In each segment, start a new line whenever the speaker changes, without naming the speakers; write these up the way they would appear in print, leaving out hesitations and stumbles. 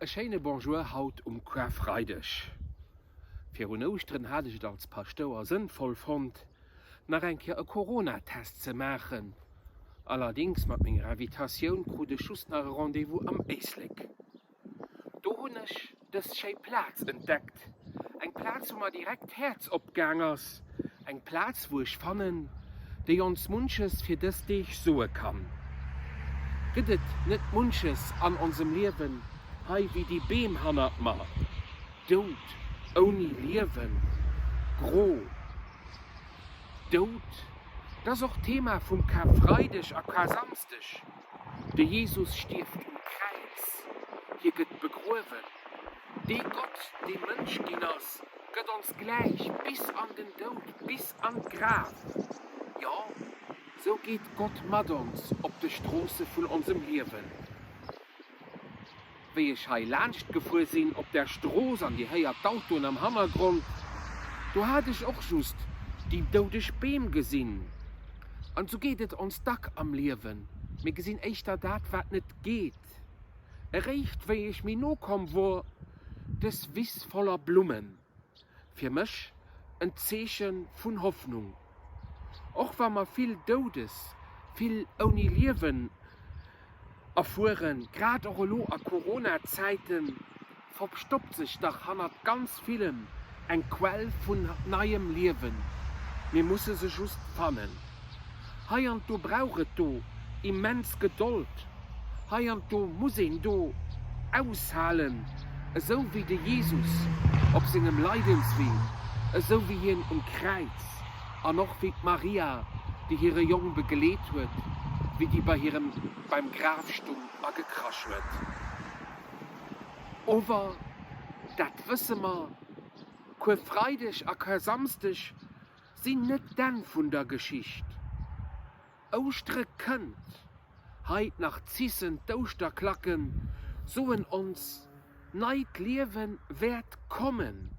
E schéine Bonjour haut um Karfreideg. Virun Ouschteren hat ech et als Paschtouer sënnvoll fonnt, nach eng Kéier e Corona-Test ze maachen. Allerdings mat menger Invitatioun krut ech just nach e Rendez-vous am Éislek. Do hunn ech dës schéi Plaz entdeckt, eng Plaz wou mer direkt d'Häerz opgaang ass, eng Plaz wou ech fannen, déi ons munches fir dës Deeg soe kann. Gëtt et net munches an onsem Liewen hei wéi déi Beem hannert mer, dout, ouni Liewen, gro, dout? Dat ass och d'Thema vum Karfreideg a Karsamsdeg. De Jesus stierft um Kräiz, hie gëtt begruewen. Dee Gott, dee Mënsch ginn ass, gëtt ons gläich bis an den Doud, bis an d'Graf. Jo, sou geet Gott mat ons op de Stroosse vun onsem Liewen. Wéi ech hei laanscht gefuer sinn op der Strooss an Dir héiert d'Autoen am Hannergrond, do hat ech och just déi doudeg Beem gesinn. An sou geet et ons dack am Liewen, mir gesinn éischter dat wat net geet. Eréischt wéi ech méi no komm wor dës Wiss voller Blummen fir mech en Zeeche vun Hoffnung. Och wa mer vill Doudes, vill ouni Liewen erfueren, grad och elo a Corona-Zäiten, verstoppt sech dach hannert ganz villem eng Quell vun neiem Liewen. Mir musse se just fannen. Heianddo brauch et do immens Gedold, heianddo muss een do aushalen, esou wéi de Jesus op sengem Leidenswee, esou wéi hien um Kräiz an och wéi d'Maria, déi hire Jong begleet huet, wéi déi bei hirem beim Graf stung a gekrasch huet. Ower dat wësse mer, Kuerfreideg a Karsamsdeg sinn net d'Enn vun der Geschicht. Ouschtere kënnt! Hei nach zissen d'Ouschterklacken, soen ons, neit Liewe wäert kommen.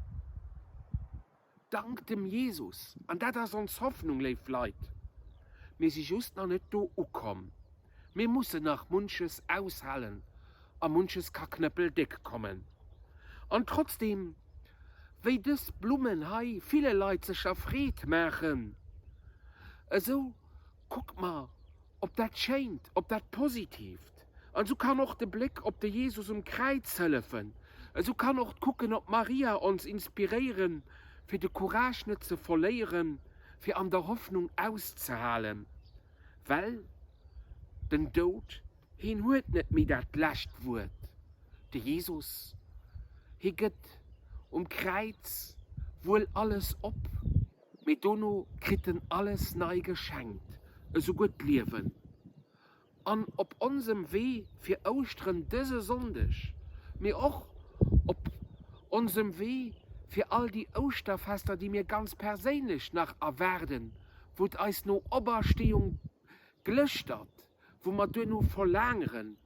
Dank dem Jesus, an dat ass ons Hoffnung, léif Leit. Mir si just nach net do ukomm. Mir mussen nach munches aushalen a munches ka knëppeldéck kommen. An trotzdeem, wéi dës Blummen hei ville Leit sécher Freed maachen, esou kuckt mer op dat Schéint, op dat Positiivt. An esou kann och de Bléck op de Jesus um Kräiz hëllefen, esou kann och d'Kucken op Maria ons inspiréieren, fir de Courage net ze verléieren, fir an der Hoffnung auszehalen, well den Doud Heen huet net méi dat lescht Wuert, de Jesus, hie gëtt um Kräiz wuel alles op, mee dono kritt en alles nei geschenkt, esouguer d'Liewen. An op onsem Wee fir Ouschteren dëse Sonndeg, mee och op onsem Wee fir all déi Ouschterfester, déi mir ganz perséinlech nach erwaarden, wou et eis no Opersteeung Glëschtert, wou mer duerno verlaangeren,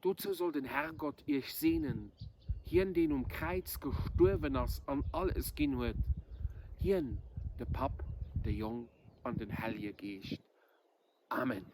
dozou soll den Herrgott iech seenen, hien deen um Kräiz gestuerwen ass an alles ginn huet, hien, de Papp, de Jong an den Hellje Geescht. Amen.